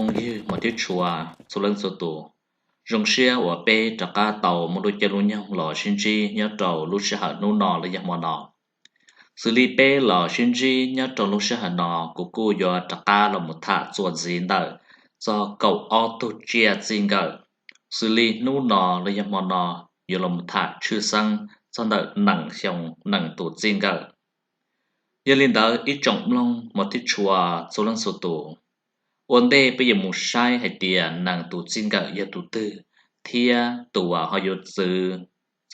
Phooj ywg hmov thiab tshua txhua leej txhua tus, zoo siab uas peb rov qab tau muaj lub caij lub nyoog los sib ntsib nyob rau lub sij hawm hnub no los yog hmo no. Xws li peb los sib ntsib nyob rau lub sij hawm no, kuv kuj yuav rov qab los mus tham txuas ntxiv ntawm txog kaum ob tug tsiaj txij nkawm. Xws li hnub no los yog hmo no, yuav los mus tham tshwj xeeb txog ntawm nees xyoo nees tus txij nkawm. Yog li ntawd ib tsoom mloog hmov thiab tshua txhua leej txhua tus, ua ntej peb yuav mus saib hais tias nees tus txij nkawm yog tus twg, thiab tus uas ho yuav txwv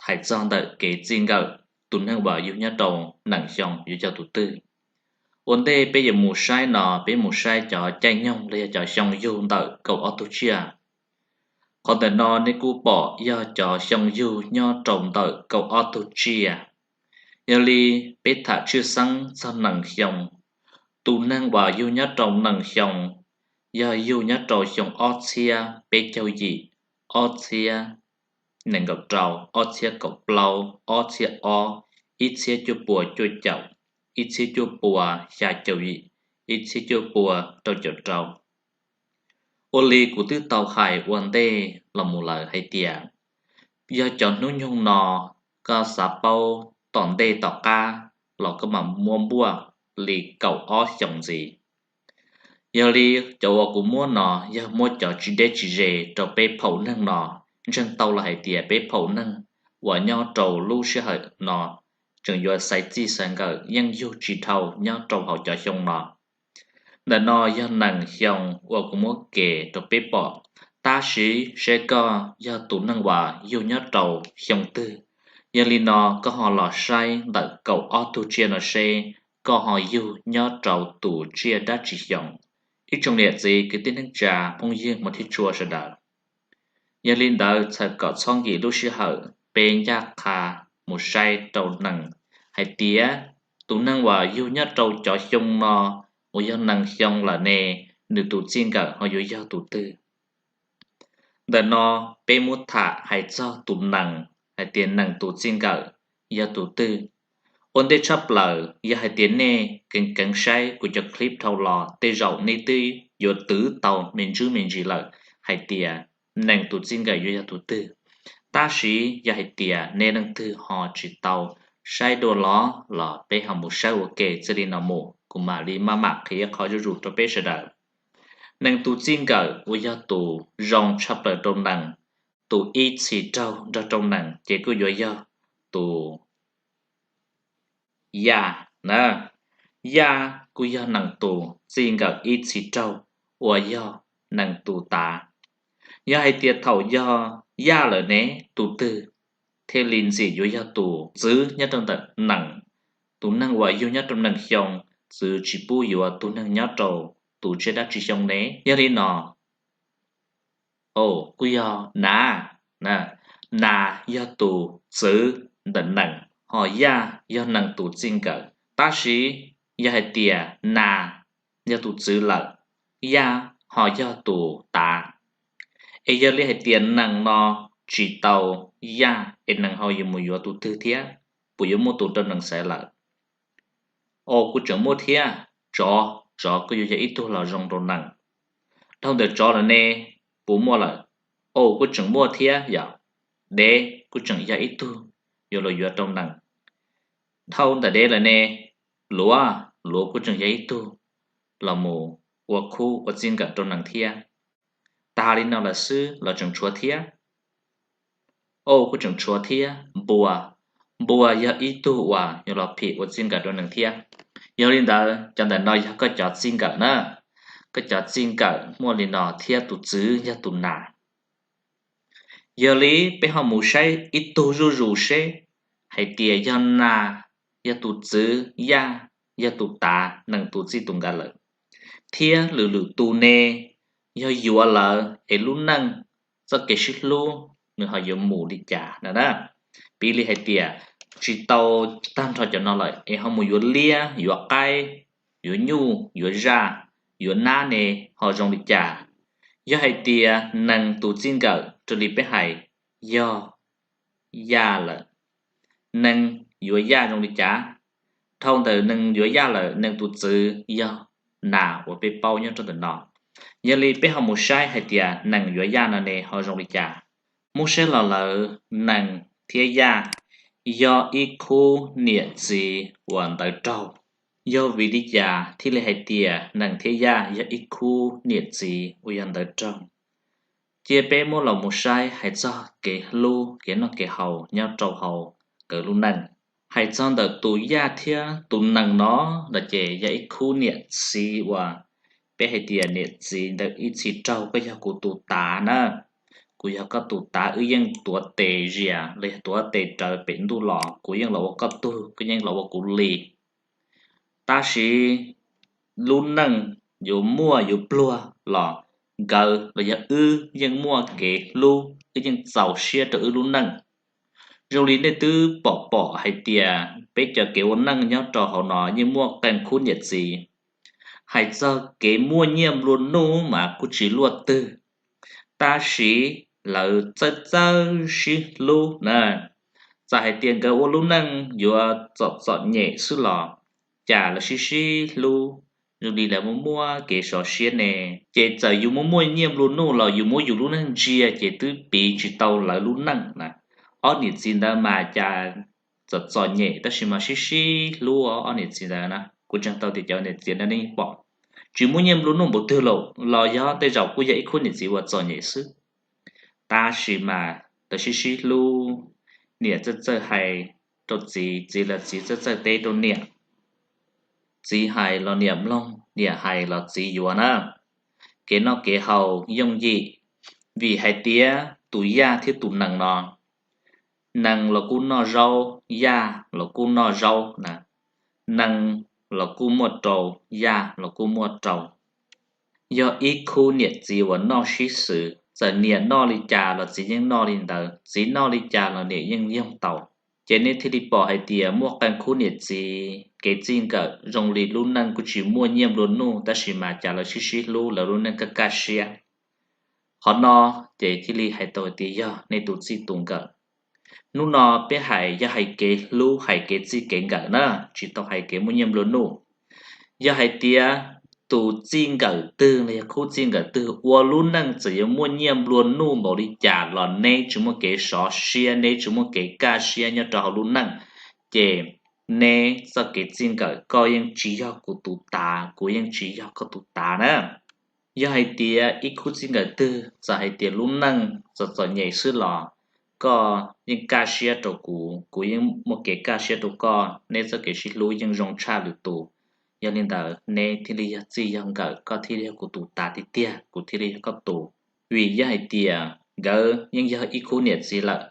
hais txog ntawm kev txij nkawm tus neeg uas yug nyob rau nees xyoo yuav yog tus twg. Ua ntej peb yuav mus saib no, peb mus saib cov caij nyoog los yog cov xyoo yug ntawm kaum ob tug tsiaj. Qhov ntawm no nej kuj pom yog cov xyoo yug nyob rau ntawm kaum ob tug tsiaj. Yog li peb tham tshwj xeeb txog nees xyoo. Tus neeg uas yug nyob rau nees xyoo yog yug nyob rau xyoo ob txhiab peb caug yim, ob txhiab nees nkaum rau, ob txhiab kaum plaub, ob txhiab ob, ib txhiab cuaj pua cuaj caum, ib txhiab cuaj pua xya caum yim, ib txhiab cuaj pua rau caum rau. Ua li kuv twb tau hais ua ntej los mus lawm hais tias yog cov hnub nyoog no koj xav paub tom ntej tom qab los koj mam muab npuaj li kaum ob xyoos ntxiv. Yog li cov uas kuv muab no yog muab cov tsis deb tsis ze rau peb phaum neeg no ntseeg tau los hais tias peb phaum neeg uas nyob rau lub sij hawm no tseem yuav xaiv txij xaiv nkawm yeej yug tsis dhau nyob rau hauv cov xyoo no. Ntawm no yog nees xyoo uas kuv muab ke rau peb pom, tab sis seb koj yog tus neeg uas yug nyob rau xyoo twg. Yog li no koj ho los saib ntawm kaum ob tug tsiaj no seb koj ho yug nyob rau tus tsiaj dab tsi xyoo. Ib tsoom niam txiv kwv tij neej tsa phooj ywg hmov thiab tshua sawv daws, yog li ntawd txhawm kom txhob nkim lub sij hawm peb ncaj qha mus saib rau nees hais tias tus neeg uas yug nyob rau cov xyoo no uas yog nees xyoo lawm ne, nws tus txij nkawm ho yuav yog tus twg. Ntawm no peb muab tham hais txog tus nees hais tias nees tus txij nkawm yog tus twg. Ua ntej tshaj plaws yog hais tias nej keev keev saib kuv cov clip dhau los tej zaum nej twb yuav twv tau me ntsis me ntsis lawm hais tias nees tus txij nkawm yuav yog tus twg. Tab sis yog hais tias nej leej twg ho tsis tau saib dua los los peb ho mus saib ua ke txij li no mus kuv mam li maj mam qhia qhov zuj zus rau peb sawv daws. Nees tus txij nkawm uas yog tus zoo tshaj plaws rau nees, tus ib txhis raug nrog rau nees ces kuj yuav yog tus yaj na. Yaj kuj yog nees tus txij nkawm ib txhis raug uas yog nees tus tav. Yog hais tias thaum yog yaj lawm ne, tus twg thiaj li ntxim yuav yog tus txwv nyob rau ntawm nees? Tus neeg uas yug nyob rau nees xyoo txwv tsis pub yuav tus neeg nyob rau tus tsiaj dab tsi xyoo ne? Yog li no, o, kuj yog nas. Nas yog tus txwv ntawm nees, ho yaj yog nees tus txij nkawm. Tab sis yog hais tias nas yog tus txwv lawm, yaj ho yog tus tav. Es yog li hais tias nees no tsis tau yaj es nees ho yuav mus yuav tus twg thiab? Puas yuav muaj tus rau nees xaiv lawm? O, kuj tseem muaj thiab. Tsov, tsov kuj yuav yog ib tug los zoo rau nees. Dhau ntawm tsov lawm ne, puas muaj lawm? O, kuj tseem muaj thiab yom. Dev kuj tseem yog ib tug yuav los yuav rau nees. Dhau ntawm dev lawm ne, luav, luav kuj tseem yog ib tug los mus ua khub ua txij nkawm rau nees thiab. Tas li no lawm xwb los tseem tshuav thiab? O, kuj tseem tshuav thiab, npua. Npua yog ib tug uas yuav los phim ua txij nkawm rau nees thiab. Yog li ntawd cov ntawm no yog koj cov txij nkawm na. Koj cov txij nkawm muaj li no thiab tus txwv yog tus nas. Yog li peb ho mus saib ib tug zuj zus seb hais tias yog nas yog tus txwv, yaj yog tus tav, nees tus txij tus nkawm lawm, thiab lwm lwm tus ne yog yuav lawm es lub neej txoj kev sib hlub nws ho yuav mus li cas na. Piv li hais tias tsis tau tag nrho cov no lawm es ho mus yuav liab, yuav qaib, yuav nyuj, yuav zaj, yuav nab ne ho zoo li cas? Yog hais tias nees tus txij nkawm raws li peb hais yog yaj lawm, nees yuav yaj zoo li cas? Dhau ntawm nees yuav yaj lawm, nees tus txwv yog nas uas peb paub nyob rau ntawm no. Yog li peb ho mus saib hais tias nees yuav yaj no ne ho zoo li cas. Muab saib los lawm, nees thiab yaj yog ib khub niam txiv uas ntawv raug. Yog vim li cas thiaj li hais tias nees thiab yaj yog ib khub niam txiv uas yog ntawv raug? Cia peb muab los mus saib hais txog kev hlub kev noj kev haus nyob rau hauv nkawd lub neej. Hais txog ntawm tus yaj thiab tus nees no, no ces yog ib khub niam txiv uas peb hais tias niam txiv ntawm ib txhis raug, koj yog kuv tus tav na, kuv yog koj tus tav, wb yeej tuav tes zias los yog tuav tes rawv pem ntuj los, kuv yeej los ua koj tug, koj yeej los ua kuv li. Tab sis lub neej yuav muaj yuav pluag los nkawd los yog wb yeej muaj kev hlub, wb yeej txaus siab rau wb lub neej. Zoo li nej twb pom pom hais tias peb cov kev ua neej nyob rau hauv no yeej muaj qee khub niam txiv. Hais txog kev muaj nyiaj nplua nuj mas kuj tsis luaj twg, tab sis lawv txawj txawj sib hlub na. Txawm hais tias nkawd ua lub neej yuav txom txom nyem xwb los cas lawv sib sib hlub, zoo li lawv muaj muaj kev sov siab ne. Ces txawm yus muaj muaj nyiaj nplua nuj los yus muab yus lub neej ntsia ces twb piv tsis tau lawv lub neej na. Ob niam txiv ntawd mas cas txom txom nyem tab sis mas sib sib hlub. Ob niam txiv ntawd na, kuv ntseeg tau tias cov niam txiv ntawd nej pom, tsis muaj nyiaj nplua nuj npaum twg los los yog tej zaum kuj yog ib khub niam txiv uas txom nyem xwb, tab sis mas lawv sib sib hlub. Niam txawj txawj hais rau txiv, txiv los txiv txawj txawj teb rau niam. Txiv hais los niam mloog, niam hais los txiv yuav na. Kev noj kev haus yooj yim, vim hais tias tus yaj thiab tus nees no, nees los kuj noj zaub, yaj los kuj noj zaub na. Nees los kuj muaj rau, yaj los kuj muaj rau. Yog ib khub niam txiv uas noj sib xws, txawm niam noj li cas los txiv yeej noj li ntawd, txiv noj li cas los niam yeej yoog tau. Ces nej thiaj li pom hais tias muaj qee khub niam txiv kev txij nkawm zoo li lub neej kuj tsis muaj nyiaj nplua nuj tab sis mas cas lawv sib sib hlub, lawv lub neej kaj kaj siab. Qhov no ces thiaj li hais tau hais tias yog nej tus txij tus nkawm. Hnub no peb hais yog hais kev hlub, hais kev txij kev nkawm na, tsis tau hais kev muaj nyiaj nplua nuj. Yog hais tias tus txij nkawm twg los yog khub txij nkawm twg ua lub neej txawm yuav muaj nyiaj nplua nuj npaum li cas los neb tsis muaj kev sov siab, neb tsis muaj kev kaj siab nyob rau hauv lub neej, ces neb txoj kev txij nkawm koj yeej tsis yog kuv tus tav, kuv yeej tsis yog koj tus tav na. Yog hais tias ib khub txij nkawm twg txawm hais tias lub neej txom txom nyem xwb los koj yeej kaj siab rau kuv, kuv yeej muaj kev kaj siab rau koj, neb txoj kev sib hlub yeej zoo tshaj lwm tus. Yog li ntawd neb thiaj li yog txij yog nkawm, koj thiaj li yog kuv tus tav tiag tiag, kuv thiaj li yog koj tus. Vim yog hais tias nkawd yeej yog ib khub niam txiv lawm,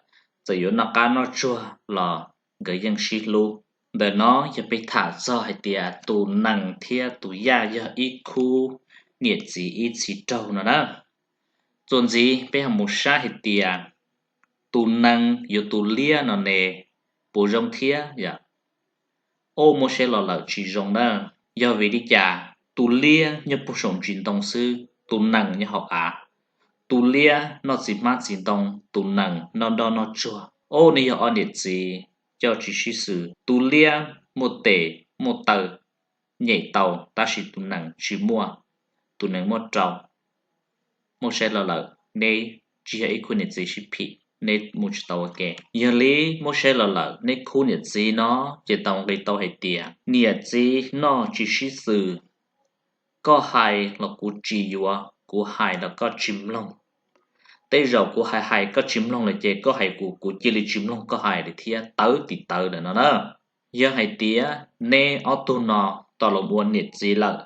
txawm yuav noj qab noj tsuag los nkawd yeej sib hlub. Ntawm no yog peb tham txog hais tias tus nees thiab tus yaj yog ib khub niam txiv ib txhis raug no na. Txuas ntxiv peb ho mus saib hais tias tus nees yuav tus liab no ne puas zoo thiab yom? Ob, muab saib los lawm tsis zoo na. Yog vim li cas? Tus liab nyob puag saum ntsis ntoo xwb, tus nees nyob hauv av. Tus liab noj txiv hmab txiv ntoo, tus nees noj nroj noj tsuag. Ob, nws yog ob niam txiv coj tsis sib xws. Tus liab muaj tes muaj taw, nyem tau, tab sis tus nees tsis muaj, tus nees muaj rau. Muab saib los lawm, neb tsis yog ib khub niam txiv sib phim, neb mus tsis tau ua ke. Yog li muab saib los lawm, neb khub niam txiv no ces tau nqi tau hais tias niam txiv noj tsis sib xws. Koj hais los kuv tsis yuav, kuv hais los koj tsis mloog. Tej zaum kuv hais hais koj tsis mloog lawm ces koj hais kuv, kuv cia li tsis mloog koj hais li thiab, tawv tim tawv lawm no na. Yog hais tias neb ob tug no tau los ua niam txiv lawm,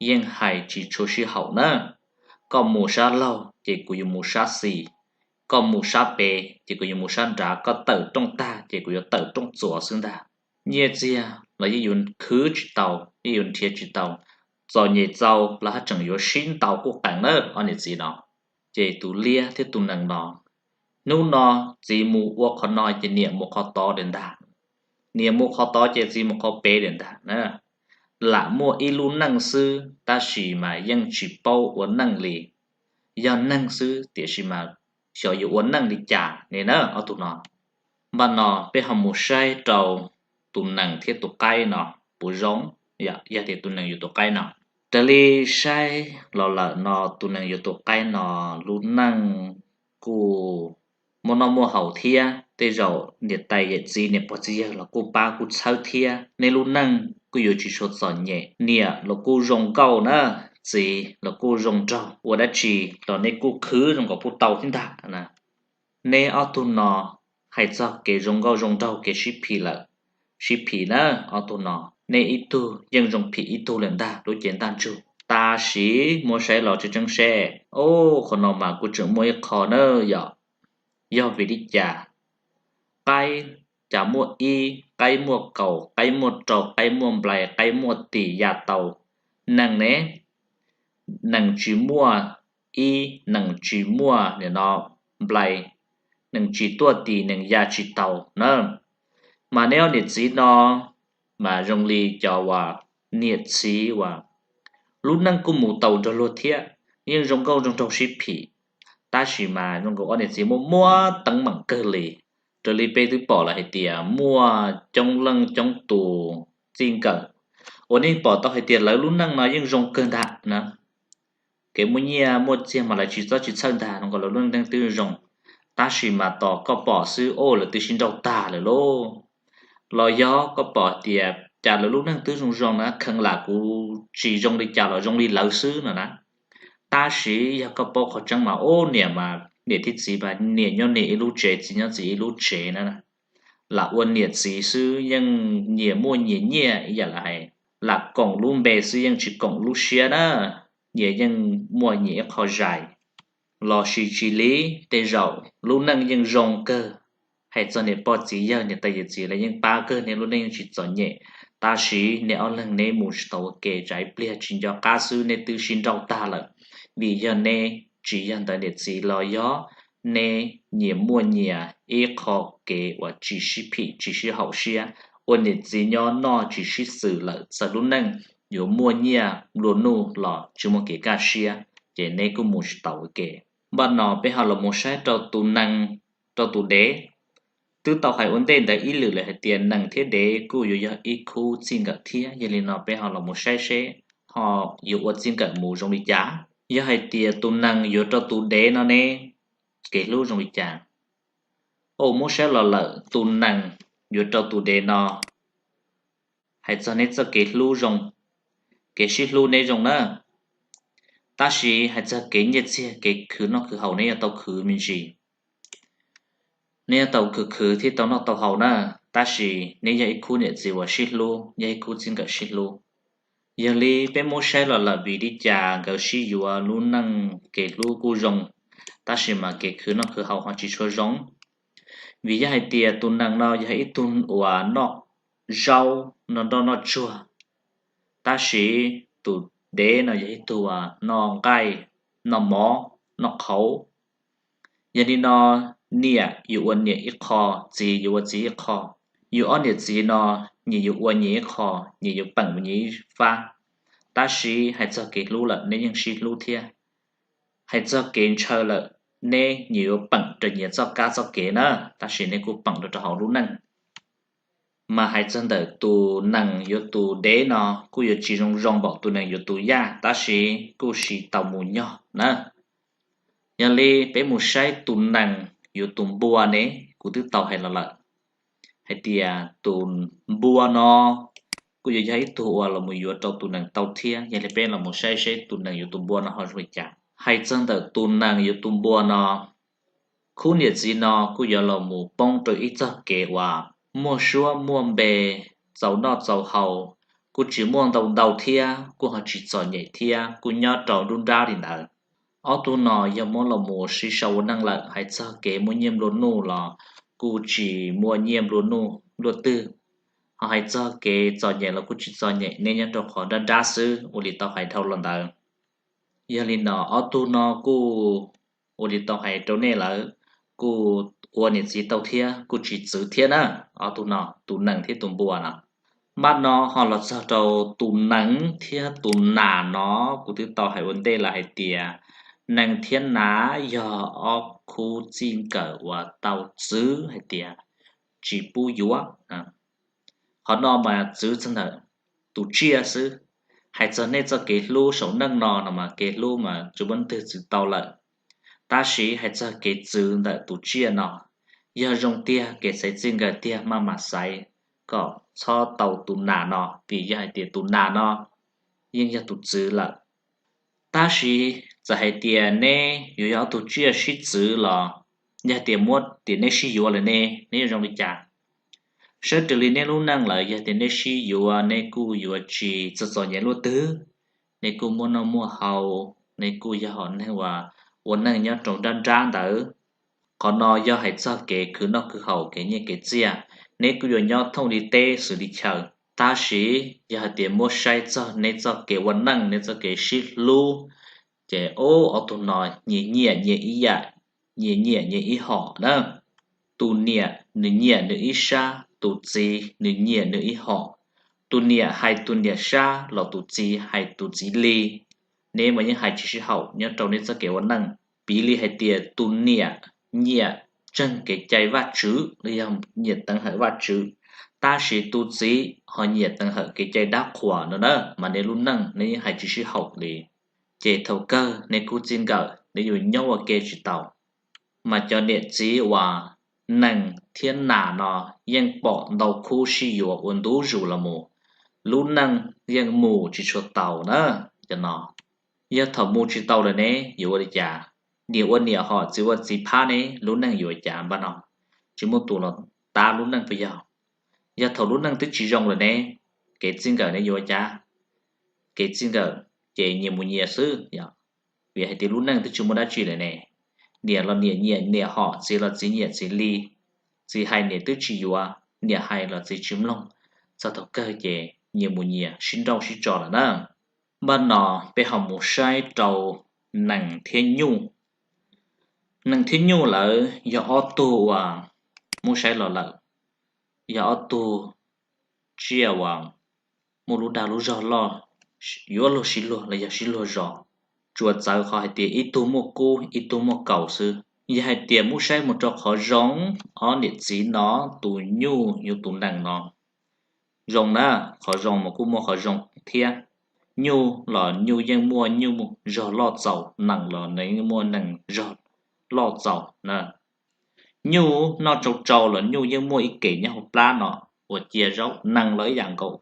yeej hais tsis tshua sib haum na. Koj mus sab laug ces kuv yuav mus sab xis, koj mus sab pem ces kuv yuav mus sab nrad, koj tawm rooj tag ces kuv yuav tawm rooj txuas xwb ntag. Nyiaj txiag los yeej yuav khwv tsis tau, yeej yuav nrhiav tsis tau. Txom nyem txaus los haj tseem yuav sib ntaus kuj qees na ob niam txiv no. Ces tus liab thiab tus nees no, hnub no txiv mus ua qhov no ces niam mus qhov tod lawm ntag, niam mus qhov tod ces txiv mus qhov pem lawm ntag na. Lam muaj ib lub neej xwb tab sis mas yeej tsis paub ua neej li. Yog neeg xwb tiam sis mas xyov yuav ua neej li cas ne na ob tug no. Npaj no peb ho mus saib rau tus nees thiab tus qaib no puas zoo, yog tias tus nees yuav tus qaib no. Raws li saib los lawm no tus neeg yuav tus qaib no lub neej kuj muaj noj muaj haus thiab, tej zaum niam tais yawm txiv niam pog txiv yawg los kuj pab kuj txhawb thiab. Nej lub neej kuj yuav tsis tshua txom nyem, niam los kuj zoo nkauj na, txiv los kuj zoo nraug, ua dab tsi los nej kuj khwv zoo nkaus kuj tau thiab ntag. Nej ob tug no hais txog kev zoo nkauj zoo nraug kev sib phim lawm, sib phim na, ob tug no nej ib tug yeej zoo phim ib tug lawm ntag lub cev ntaj ntsug. Tab sis muab saib los tseeb tseeb seb, o, qhov no mas kuj tseem muaj ib qho na yom, yog vim li cas qaib cas muaj ib, qaib muaj kaus, qaib muaj rau, qaib muaj nplai, qaib muaj tis ya tau, nees ne, nees tsis muaj ib, nees tsis muaj nim no nplai, nees tsis tuaj tis nees ya tsis tau na. Mas neb ob niam txiv no mas zoo li cov uas niam txiv uas lub neej kuj mus tau nrog luag thiab, yeej zoo nkauj zoo nraug sib phim, tab sis mas zoo nkaus ob niam txiv muaj muaj teeb meem kawg li. Raws li peb twb pom lawm hais tias muaj coob leej coob tus txij nkawm uas nej pom tau hais tias lawv lub neej no yeej zoo kawg ntag na, kev muaj nyiaj muaj txiag mas lawv tsis txob tsis txhawj ntag, zoo nkaus lawv lub neej twb zoo, tab sis mas tos koj pom xwb, o, lawv twb sib nrauj tag lawm lauj. Los yog koj pom tias cas lawv lub neej twb zoo zoo na, kheev lam kuv tsis zoo li cas los zoo li lawv xwb no na. Tab sis yog koj paub qhov tseeb mas, o, niam mas niam thiab txiv mas niam nyob niam ib lub tsev, txiv nyob txiv ib lub tsev na, lam ua niam txiv xwb yeej nyias muaj nyias nyiaj ib yam li hais, lam koom lub npe xwb yeej tsis koom lub siab na, nyias yeej muaj nyias ib qho zais. Los sis tsis li, tej zaum lub neej yeej zoo kawg, hais txog niam pog txiv yawg niam tais yawm txiv lawv yeej pab kawg, nej lub neej yeej tsis txom nyem, tab sis nej ob leeg neb mus tsis tau ua ke, tsam ib pliag tsis nco qab xwb nej twb sib nrauj tag lawm, vim yog neb tsis yog ntawd niam txiv los yog neb nyias muaj nyias ib qho kev uas tsis sib phim tsis sib haum siab, ua niam txiv nyob noj tsis sib xws lawm, txawm lub neej yuav muaj nyiaj nplua nuj los tsis muaj kev kaj siab, ces neb kuj mus tsis tau ua ke. Npaj no peb ho los mus saib rau tus nees, rau tus dev. Twb tau hais ua ntej ntawd ib lwm lawm hais tias nees thiab dev kuj yuav yog ib khub txij nkawm thiab, yog li no peb ho los mus saib seb ho yuav ua txij nkawm mus zoo li cas. Yog hais tias tus nees yuav rau tus dev no ne, kev hlub zoo li cas? Ua muab saib los lawm tus nees yuav rau tus dev no, hais txog neb txoj kev hlub zoo, kev sib hlub neb zoo na, tab sis hais txog kev nyiaj txiag kev khwv noj khwv haus neb yuav tau khwv me ntsis, neb yuav tau khwv khwv thiab tau noj tau haus na, tab sis neb yog ib khub niam txiv uas sib hlub, yog ib khub txij nkawm sib hlub. Yog li peb muab saib los lawm vim li cas nkawd sib yuav lub neej kev hlub kuj zoo, tab sis mas kev khwv noj khwv haus ho tsis tshua zoo. Vim yog hais tias tus nees no yog ib tug uas noj zaub noj nroj noj tsuag, tab sis tus dev no yog ib tug uas noj nqaij, noj mov, noj qhauv. Yog li no niam yuav ua niam ib qho, txiv yuav ua txiv ib qho, yus ob niam txiv no nyias yuav ua nyias ib qho, nyias yuav peem nyias ib fab. Tab sis hais txog kev hlub lawm neb yeej sib hlub thiab, hais txog kev ntshaw lawm neb nyias yuav peem rau nyias txoj kab txoj kev na, tab sis neb kuj peem rau rau hauv lub neej. Mas hais txog ntawm tus nees yuav tus dev no kuj yuav tsis zoo zoo npaum tus nees yuav tus yaj, tab sis kuj siv tau mus nyog na. Yog li peb mus saib tus nees yuav tus npua ne, kuv twb tau hais los lawm hais tias tus npua no kuj yuav yog ib tug uas los mus yuav rau tus nees tau thiab. Yog li peb los mus saib seb tus nees yuav tus npua no ho zoo li cas. Hais txog ntawm tus nees yuav tus npua no, khub niam txiv no kuj yuav los mus poob rau ib txoj kev uas muaj suab muaj npe, txaus noj txaus haus, kuj tsis muaj ntau ntau thiab kuj ho tsis txom nyem thiab, kuj nyob rau nruab nrab li ntawd. Ob tug no yog muab los mus siv sau ua neej lawm, hais txog kev muaj nyiaj nplua nuj los kuj tsis muaj nyiaj nplua nuj luaj twg, ho hais txog kev txom nyem los kuj tsis txom nyem, neb nyob rau qhov nrab nrab xwb, ua li tau hais dhau los ntawd. Yog li no ob tug no kuj ua li tau hais rau nej lawm, kuj ua niam txiv tau thiab kuj tsis txwv thiab na, ob tug no, tus nees thiab tus npua no. Npaj no ho los txog rau tus nees thiab tus nas no, kuv twb tau hais ua ntej lawm hais tias nees thiab nas yog ob khub txij nkawm uas tau txwv hais tias tsis pub yuav. Qhov no mas txwv txog ntawm tus tsiaj xwb, Hais txog nej txoj kev hlub saum neej no no mas kev hlub mas tsis muaj leej twg txwv tau lawm. Tab sis hais txog kev txwv ntawm tus tsiaj no, yog zoo tiag kev xaiv txij nkawm tiag maj mam xaiv kom txhob tau tus nas no, vim yog hais tias tus nas no yeej yog tus txwv lawm. Tab sis txawm hais tias neb yuav yog ob tug tsiaj sib txwv los, yog tias muab tias neb sib yuav lawm ne, neb yuav zoo li cas? Saib raws li neb lub neej lawm, yog tias neb sib yuav, neb kuj yuav tsis txom txom nyem luaj twg, neb kuj muaj noj muaj haus, neb kuj yog hom neeg uas ua neej nyob rau nrab nrab ntawd. Qhov no yog hais txog kev khwv noj khwv haus, kev nyiaj kev txiaj, neb kuj yuav nyob thooj li teb xws li chaw. Tab sis yog hais tias muab saib txog neb txoj kev ua neej, neb txoj kev sib hlub, ces ob tug no nyias nyiam nyias ib yam, nyias nyiam nyias ib hom na. Tus niam nws nyiam nws ib sab, tus txiv nws nyiam nws ib hom. Tus niam hais tus niam sab los tus txiv hais tus txiv li. Neb mas yeej hais tsis sib haum nyob rau neb txoj kev ua neej. Piv li hais tias tus niam nyiam tseeg kev cai Vajtswv los yog nyiam teev hawm Vajtswv, tab sis tus txiv ho nyiam teev hawm kev cai dab qhuas no na, mas neb lub neej neb yeej hais tsis sib haum li. Ces thaum kawg neb kuj txij nkawm neb yuav nyob ua ke tsis tau. Mas cov niam txiv uas nees thiab nas no yeej pom ntau khub sib yuav ua ntu zus los mus, lub neej yeej mus tsis tshua tau na. Cov no yog thaum mus tsis tau lawm ne yuav ua li cas? Niam ua niam hom txiv ua txiv phab ne lub neej yuav ua cas npaj no? Tsis muaj tus los tab lub neej puas yog? Yog thaum lub neej twb tsis zoo lawm ne, kev txij nkawm ne yuav ua cas? Kev txij nkawm ces nyias mus nyias xwb, vim hais tias lub neej twb tsis muaj dab tsi lawm ne. Niam los niam nyiam niam hom, txiv los txiv nyiam txiv li. Txiv hais niam twb tsis yuav, niam hais los txiv tsis mloog, txog thaum kawg ces nyias mus nyias sib nrauj sib tso lawm na. Npaj no peb ho mus saib rau nees thiab nyuj. Nees thiab nyuj lawv yog ob tug uas muab saib los lawm, yog ob tug tsiaj uas muaj lub dag lub zog loj, yuav luag sib luag los yog sib luag zos. Tsuas txawv qhov hais tias ib tug muaj kub ib tug muaj kaus xwb. Yog hais tias muab saib mus rau qhov zoo, ob niam txiv no, tus nyuj yuav tus nees no zoo na, qhov zoo mas kuj muaj qhov zoo thiab. Nyuj los nyuj yeej muaj nyuj zog loj txaus, nees los nees yeej muaj nees zog loj txaus na. Nyuj noj tsau tsau los nyuj yeej muaj ib kem nyob hauv plab no uas cia zaub, nees los ib yam nkaus.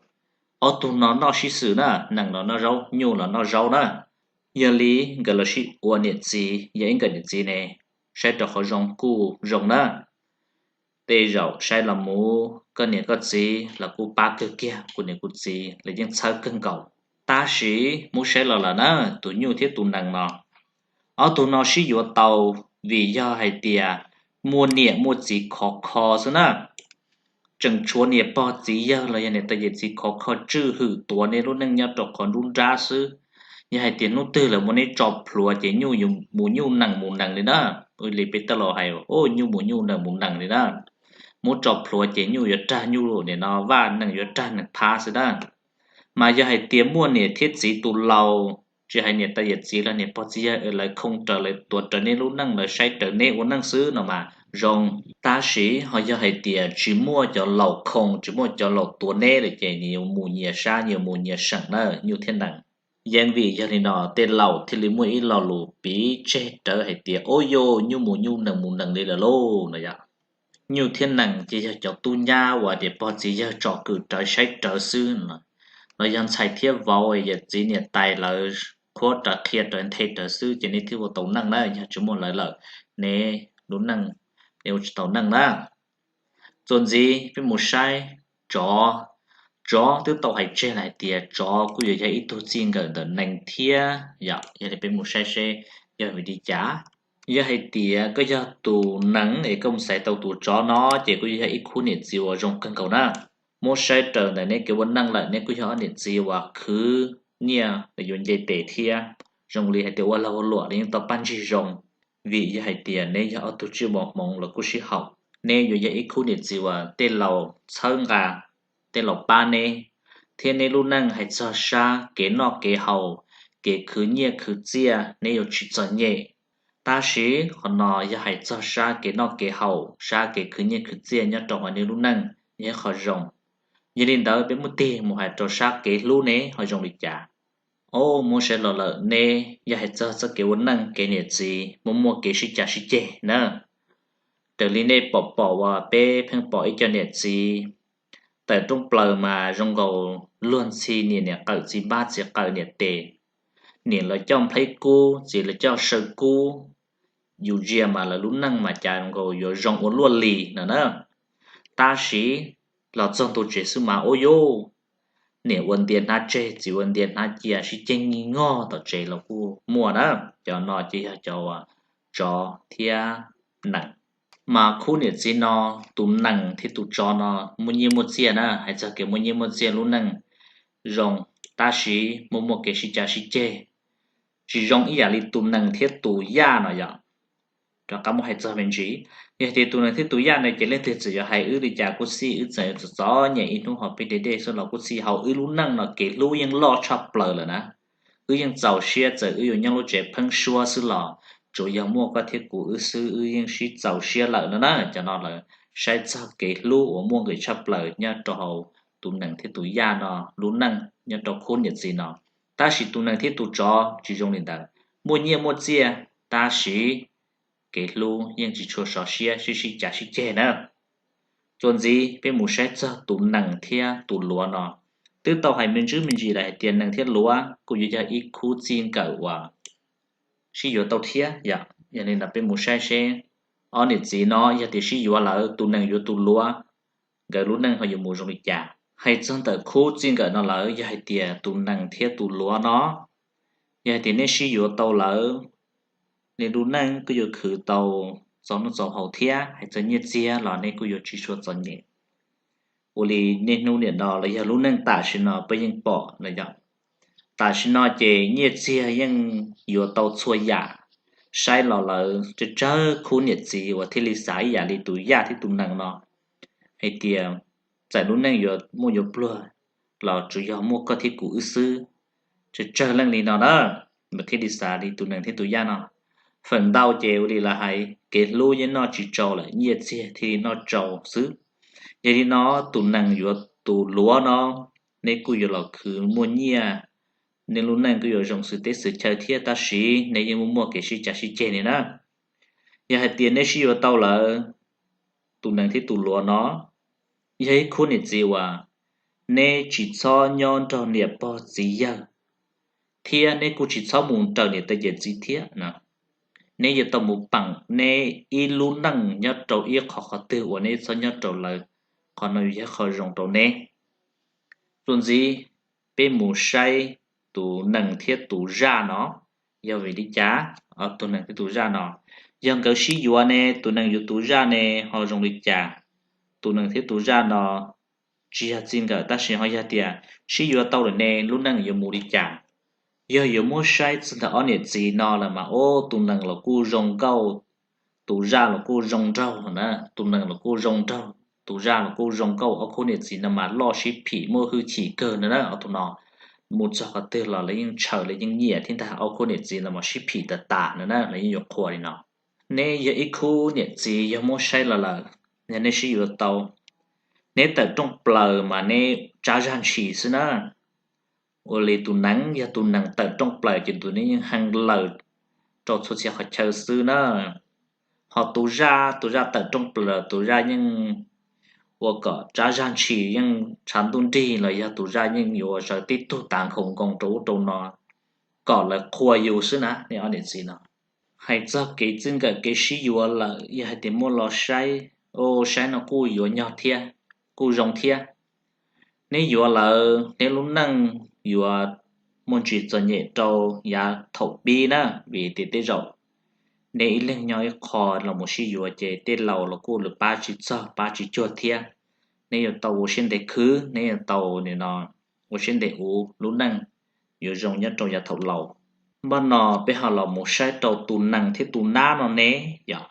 Ob tug no noj sib xws na, nees los noj zaub, nyuj los noj zaub na. Yog li nkawd los sib ua niam txiv, yog ib nkawm niam txiv ne, saib rau qhov zoo kuj zoo na. Tej zaum saib los mus koj niam koj txiv los kuj pab kawg kiag kuv niam kuv txiv, lawv yeej txhawb kawg nkaus. Tab sis muab saib los lawm na, tus nyuj thiab tus nees no, ob tug no sib yuav tau vim yog hais tias muaj niam muaj txiv khov kho xwb na. Tseem tshuav niam pog txiv yawg los yog niam tais yawm txiv khov kho tswj hwm tuav nej lub neej nyob rau qhov nruab nrab xwb. Yog hais tias hnub twg lawv muab neb tso plhuav ces nyuj yuav mus nyuj, nees mus nees li na. Li peb tej laus hais, nyuj mus nyuj, nees mus nees li na. Muab tso plhuav ces nyuj yuav rag nyuj, nim no vaj nees yuav rag nees phab xwb na. Mas yog hais tias muaj niam thiab txiv tus laus, tsis hais niam tais yawm txiv los niam pog txiv yawg, lawv khoo raws lawv tuav raws nej lub neej, lawv saib raws nej ua neej xwb no mas zoo. Tab sis ho yog hais tias tsis muaj cov laus khoo, tsis muaj cov laus tuav neb lawm ces nyias yuav mus nyias sab, nyias mus nyias seem na, nyuj thiab nees. Yeej vim yog li no tej laus thiaj li muaj ib lo lus piv tseg rawv hais tias, ub, yog nyuj mus nyuj, nees mus nees li lawm lauj no yom. Nyuj thiab nees ces yog cov tub nyab uas niam pog txiv yawg tsom kwm rawv saib rawv xwb no, los yog ntxhais thiab vauv, yawm txiv niam tais lawv qhuab rawv qhia rawv nthe rawv xwb ces nej thiaj ua tau neej na. Yog tsis muaj lawv lawm, nej lub neej, nej ua tsis tau neej na. Txuas ntxiv peb mus saib tsov. Tsov twb tau hais tseg lawm hais tias tsov kuj yuav yog ib tug txij nkawm ntawm nees thiab yom. Yog li peb mus saib seb yog vim li cas. Yog hais tias koj yog tus nees es koj mus xaiv tau tus tsov no ces kuj yuav yog ib khub niam txiv uas zoo kawg nkaus na. Muab saib raws ntawm neb kev ua neej lawm, neb kuj yog ob niam txiv uas khwv nyiaj los yuav nce tes thiab. Zoo li hais tias ua lag ua luam los yeej tau paj ntsig zoo, vim yog hais tias neb yog ob tug tsiaj uas hmoov los kuj sib haum. Neb yuav yog ib khub niam txiv uas tej laus txhawb nqa, tej laus pab neb, thiab neb lub neej hais txog sab kev noj kev haus, kev khwv nyiaj khwv txiaj neb yuav tsis txom nyem. Tab sis qhov no yog hais txog sab kev noj kev haus, sab kev khwv nyiaj khwv txiaj nyob rau hauv neb lub neej, yog qhov zoo. Yog li ntawd peb muab tig mus hais rau sab kev hlub ne ho zoo li cas. Ob, muab saib los lawm, neb yog hais txog txoj kev ua neej kev niam txiv muaj muaj kev sib cav sib ceg na. Raws li nej pom pom uas peb pheej pom ib co niam txiv tawm rooj plaws mas zoo nkaus luag ntxhi niam, niam qawm txiv npab, txiv qawm niam tes, niam los coj nplhaib kub, txiv los coj saw kub, yus ntsia mas lawv lub neej mas cas nkaus yuav zoo ua luaj li no na. Tab sis los txog ntu tsev xwb mas ua yuj, niam ua ntia hnab tseg, txiv ua ntia hnab cia, sib ceg ngi ngog tom tsev los kuj muaj na. Cov no ces yog cov tsov thiab nees. Mas khub niam txiv no, tus nees thiab tus tsov no muaj nyiaj muaj txiaj na, hais txog kev muaj nyiaj muaj txiaj lub neej zoo, tab sis muaj muaj kev sib cav sib ceg, tsis zoo ib yam li tus nees thiab tus yaj no yom. Rov qab muab hais txog me ntsis, yog tias tus nees thiab tus yaj no ces leej twg txawm yuav hais wb li cas kuj xij, wb txawm txom txom nyem ib hnub ho pib deb dej xwb los kuj xij, hauv wb lub neej no kev hlub yeej loj tshaj plaws lawm na. Wb yeej txaus siab, txawm wb yuav nyob lub tsev pheeb suab xwb los tsuas yog muaj koj thiab kuv wb xwb wb yeej sib txaus siab lawm no na. Cov no lawv saib txog kev hlub uas muaj nqis tshaj plaws nyob rau hauv tus nees thiab tus yaj no lub neej nyob rau khub niam txiv no. Tab sis tus nees thiab tus tsov tsis zoo li ntawd, muaj nyiaj muaj txiaj, tab sis kev hlub yeej tsis tshua sov siab, sib sib cav sib ceg na. Txuas ntxiv peb mus saib txog tus nees thiab tus luav no. Twb tau hais me ntsis me ntsis lawm hais tias nees thiab luav kuj yuav yog ib khub txij nkawm uas sib yuav tau thiab yom. Yog li ntawd peb mus saib seb ob niam txiv no yog tias sib yuav lawm, tus nees yuav tus luav, nkawd lub neej ho yuav mus zoo li cas. Hais txog ntawm khub txij nkawm no lawm, yog hais tias tus nees thiab tus luav no, yog hais tias neb sib yuav tau lawm, nej lub neej kuj yuav khwv tau txaus noj txaus haus thiab, hais txog nyiaj txiag los nej kuj yuav tsis tshua txom nyem. Ua li niaj hnub niam no los yog lub neej tam sim no peb yeej pom lawm yom. Tam sim no ces nyiaj txiag yeej yuav tau txhua yam, saib los lawv tsawg tsawg khub niam txiv uas thiaj li xav ib yam li tus yaj thiab tus nees no, hais tias txawm lub neej yuav muaj yuav pluag los tsuas yog muaj koj thiab kuv wb xwb. Tsawg tsawg leej li no na, mas thiaj li xav li tus nees thiab tus yaj no. Feem ntau ces ua li lawv hais, kev hlub yeej noj tsis tsau lawm, nyiaj txiag thiaj li noj tsau xwb. Yog li no, tus nees yuav tus luav no, neb kuj yuav los khwv muaj nyiaj, nej lub neej kuj yuav zoo xws teb xws chaw thiab, tab sis neb yeej muaj muaj kev sib cav sib ceg li na. Yog hais tias neb sib yuav tau lawm, tus nees thiab tus luav no yog ib khub niam txiv uas neb tsis txhob nyob nrog niam pog txiv yawg, thiab neb kuj tsis txhob mus raws niam tais yawm txiv thiab no. Neb yuav tau mus peem neb ib lub neej nyob rau ib qho qhov twg uas neb txhob nyob rau lawv, qhov no yog qhov zoo rau neb. Txuas ntxiv, peb mus saib tus nees thiab tus zaj no yog vim li cas. Tus nees thiab tus zaj no, yog nkawd sib yuav ne, tus nees yuav tus zaj ne ho zoo li cas? Tus nees thiab tus zaj no tsis yog txij nkawm tab sis ho yog tias sib yuav tau lawm ne lub neej yuav mus li cas? Yog yuav muab saib txog ntawm ob niam txiv no lawm mas, o, tus nees los kuj zoo nkauj, tus zaj los kuj zoo nraug na. Tus nees los kuj zoo nraug, tus zaj los kuj zoo nkauj, ob khub niam txiv no mas loj sib phim muaj hwj chim kawg no na. Ob tug no mus txog qhov twg los lawv yeej ntshaw, lawv yeej nyiam thiab ntag. Ob khub niam txiv no mas sib phim tas tas no na, lawv yeej yuav qhuas li no. Neb yog ib khub niam txiv yog muab saib los lawm, yog neb sib yuav tau, neb tawm rooj plaws mas neb tsab zaj ntshis xwb na. Ua li tus nees, yog tus nees tawm rooj plaws ces tus nees yeej hee lawm rau txhua txhia qhov chaw xwb na. Ho tus zaj, tus zaj tawm rooj plaws, tus zaj yeej ua kom tsab zaj ntshis, yeej tshav ntuj nrig los yog tus zaj yeej yuav zawv tib tug tav nkhaus nkoos rau ub rau no kom lawv qhuas yus xwb na. Nej ob niam txiv no, hais txog kev txij nkawm kev sib yuav lawm, yog hais tias muab los saib, o, saib no kuj yuav nyog thiab, kuj zoo thiab. Neb yuav lawm, neb lub neej yuav muaj ntsis txom nyem rau yav thaum pib na, vim tias tej zaum neb ib leeg nyob ib qho los mus sib yuav ces tej laus los kuj lawv pab tsis txog pab tsis cuag thiab. Neb yuav tau ua siab ntev khwv, neb yuav tau nim no ua siab ntev uv, lub neej yuav zoo nyob rau yav thaum laus. Npaj no peb ho los mus saib rau tus nees thiab tus nab no ne yom.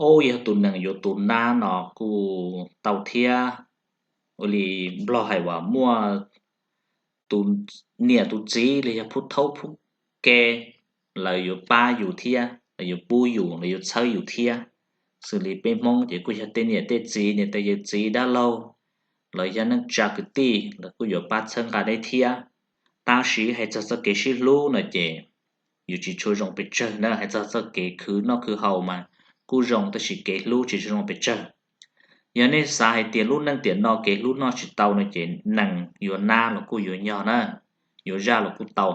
Ub, yog tus nees yuav tus nab no kuj tau thiab. Ua li Nplog hais uas muaj tus niam tus txiv los yog phub thaub phub ke, lawv yuav pab yus thiab, lawv yuav pub yus, lawv yuav txhawb yus thiab. Xws li peb Hmoob ces kuj yog tej niam tej txiv, niam tais yawm txiv dab laug los yog neej tsa kwv tij, lawv kuj yuav pab txhawb nqa neb thiab. Tab sis hais txog txoj kev sib hlub no ces yuav tsis tshua zoo pes tsawg na. Hais txog txoj kev khwv noj khwv haus mas kuj zoo, tab sis kev hlub tsis tshua zoo pes tsawg. Yog nej xav hais tias lub neej tiam no kev hlub noj tsis tau no ces nees yuav nab los kuj yuav nyog na, yuav zaj los kuj tau.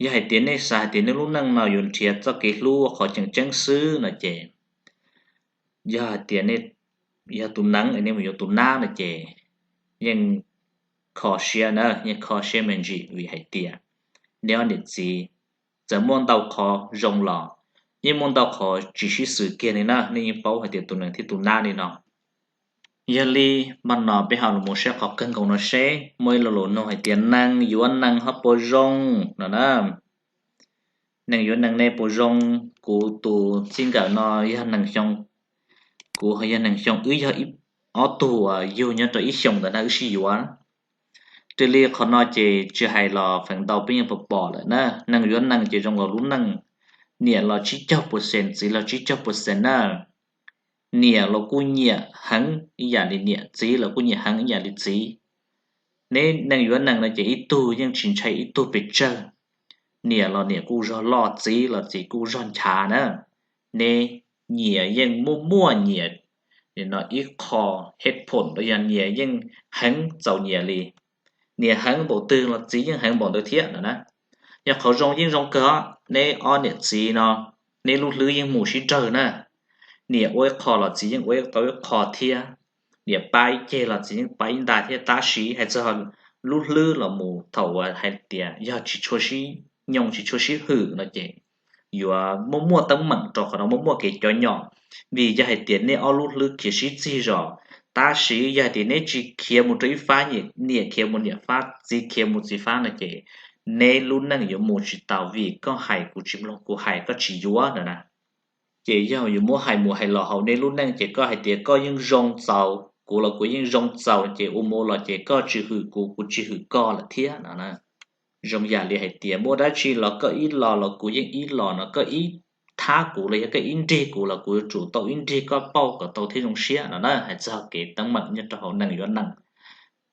Yog hais tias nej xav hais tias nej lub neej no yuav nrhiav txoj kev hlub qhov tseem ceeb xwb no ces, yog hais tias nej yog tus nees nej mus yuav tus nab no ces yeej kho siab na, yeej kho siab me ntsis, vim hais tias nej ob niam txiv txawm muaj ntau qhov zoo los yeej muaj ntau qhov tsis sib xws kiag li na. Nej yeej paub hais tias tus nees thiab tus nab li no. Yog li, mas no peb ho los mus saib qhov kawg nkaus no seb muaj ib lo lus nug hais tias nees yuav nees ho puas zoo no na. Nees yuav nees ne puas zoo? Kuv tus txij nkawm no yog nees xyoo, kuv yog nees xyoo, wb yog ob tug uas yug nyob rau ib xyoos ntawd na wb sib yuav. Raws li qhov no ces tsis hais los feem ntau peb yeej pom pom lawm na. Nees yuav nees ces zoo nkaus lub neej, niam los tsib caug percent, txiv los tsib caug percent na. Niam los kuj nyiam heev ib yam li niam, txiv los kuj nyiam heev ib yam li txiv. Neb nees yuav nees no ces ib tug yeej tsis ntshai ib tug pes tsawg. Niam los niam kuj zog loj, txiv los txiv kuj zog nchav na. Neb nyias yeej muaj muaj nyias no ib qho het phom los yog nyias yeej heev txaus nyias li. Niam heev npaum twg los txiv yeej heev npaum ntawd thiab no na. Yog qhov zoo yeej zoo kawg, neb ob niam txiv no neb lub hlwb yeej mus sib raws na. Niam ua ib qho los txiv yeej ua tau ib qho thiab. Niam pab ib ceg los txiv yeej pab ib nta thiab. Tab sis hais txog lub hlwb los mus thaum uas hais tias yog tsis tshua sib nyoog tsis tshua sib hwm no ces yuav muaj muaj teeb meem rau qhov no, muaj muaj kev cov nyom. Vim yog hais tias nej ob lub hlwb khiav sib txig zos, tab sis yog hais tias neb tsis khiav mus rau ib fab, niam khiav mus niam fab, txiv khiav mus txiv fab no ces neb lub neej yuav mus tsis tau, vim koj hais kuv tsis mloog, kuv hais koj tsis yuav no na. Ces yog yuav muab hais mus hais los hauv nej lub neej ces koj hais tias koj yeej zoo txaus, kuv los kuv yeej zoo txaus, ces ua mus los ces koj tsis hwm kuv, kuv tsis hwm koj lawm thiab no. Zoo yam li hais tias muaj dab tsi los koj ib los los kuv yeej ib los no, koj ib thab kuv los yog koj ib nrig kuv los kuv yuav tsum tau ib nrig koj pauj kom tau thiab zoo siab no na. Hais txog kev teeb meem nyob rau hauv nees yuav nees.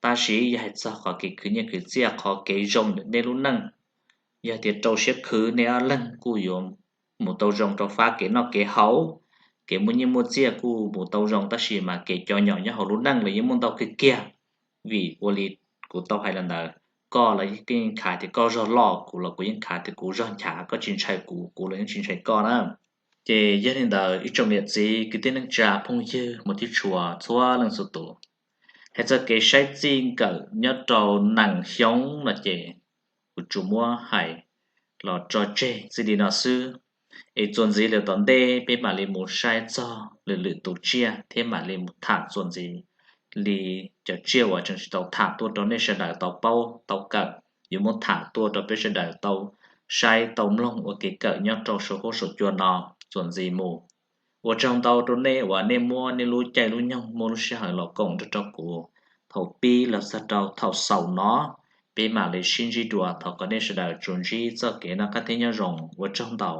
Tab sis yog hais txog qhov kev khwv nyiaj khwv txiaj, qhov kev zoo ntawm nej lub neej, yog tias rau siab khwv nej ob leeg kuj yuav mus tau zoo rau fab kev noj kev haus, kev muaj nyiaj muaj txiaj kuj mus tau zoo, tab sis mas kev cov nyom nyob hauv lub neej los yeej muaj ntau kawg kiag. Vim ua li kuv tau hais los ntawd, koj los yeej khav tias koj zog loj, kuv los kuv yeej khav tias kuv zog nchav, koj tsis ntshai kuv, kuv los yeej tsis ntshai koj na. Ces yog li ntawd ib tsoom niam txiv kwv tij neej tsa phooj ywg mus thib tshua txhua leej txhua tus, hais txog kev saib txij nkawm nyob rau nees xyoo no ces kuv tsuas muab hais los tso tseg txij li no xwb. Es txuas ntxiv lawm tom ntej peb mam li mus saib txog lwm lwm tus tsiaj thiab mam li mus tham txuas ntxiv li cov tsiaj uas tseem tsis tau tham tuaj rau nej sawv daws tau paub tau kawm, yuav muab tham tuaj rau peb sawv daws tau saib tau mloog ua kev kawm nyob rau saum huab saum cua no txuas ntxiv mus. Ua tsaug ntau rau nej uas nej muab nej lub caij lub nyoog muaj lub sij hawm los koom nrog rau kuv thaum pib los txog rau thaum xaus no. Peb mam li sib ntsib dua thaum kom nej sawv daws tsuas ntsib txoj kev noj qab thiab nyob zoo. Ua tsaug ntau.